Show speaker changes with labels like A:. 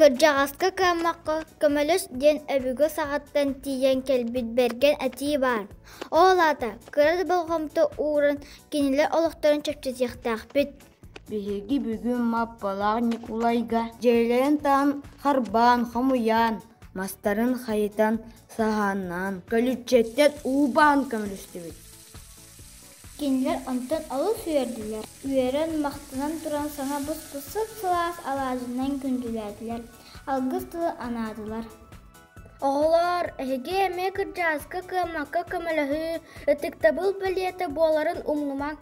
A: Кырдьаҕаска кыаммакка көмөлөс диэн өбүгэ саҕаттан тиийэн кэлбит бэргэн этии баар. Ол аата кыра да болҕомто ууран кинилэр олохторун чэпчэтиэхтээхпит.
B: Биһиги бүгүн Маппалаах Ньукулайга дьиэлэрин таһын харбаан, хомуйан, мастарын хайытан, саһааннаан, көлүччэттэн уу баан көмөлөстүбүт.
A: Кинилэр онтон олус үөрдүлэр, үөрэн, махтанан туран саҥа буспут сып-сылаас алаадьынан күндүлээтилэр, алгыс тылы анаатылар. Оҕолоор, эһиги эмиэ кырдьаҕаска кыаммакка көмөлөһүү, ытыктабыл бэлиэтэ буоларын умнумаҥ.